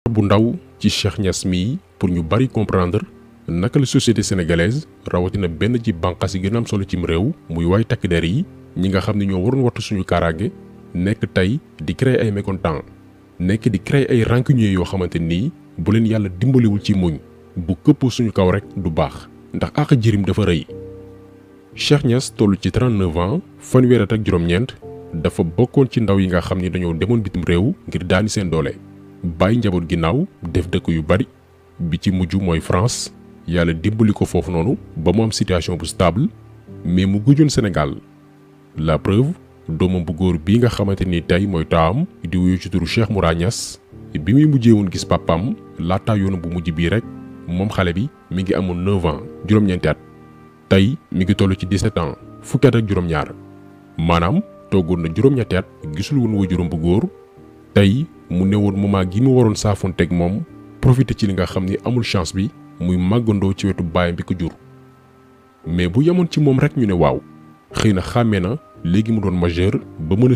bu ndaw ci Cheikh Niass mii pour ñu bari comprendre naka la société sénégalaise rawatina benn ci bànqaas yi gën a am solo cim réew muy waay takk der yi ñi nga xam ne ñoo waroon wattu suñu kaaraange nekk tey di créer ay mécontents nekk di créer ay rancuniers yoo xamante nii bu leen yàlla dimbaliwul ci muñ bu këppoo suñu kaw rek du baax ndax àq jirim dafa rëy. Cheikh Niass toll ci 39 ans fanweer ak juróom-ñeent dafa bokkoon ci ndaw yi nga xam ni dañoo demoon bitim réew ngir daani seen doole bàyyi njaboot ginnaaw def dëkk yu bari bi ci mujj mooy France yàlla dimbali ko foofu noonu ba mu am situation bu stable mais mu gëjoon Sénégal la preuve doomam bu góor bii nga xamante ni tey mooy taam di wuyu ci turu Cheikh Moura Niass bi muy mujjee woon gis papaam laataa yoonu bu mujj bii rek moom xale bi mi ngi amoon 9 ans juróom-ñeenti at tey mi ngi toll ci 17 ans fukki at ak juróom-ñaar maanaam toogoon na juróom-ñetti at gisul woon waajuram bu góor tey mu ne woon moment gi mu waroon saafoonteeg moom profité ci li nga xam ni amul chance bi muy màggandoo ci wetu baayam bi ko jur mais bu yemoon ci moom rek ñu ne waaw xëy na xàmmee na léegi mu doon majeur ba mën a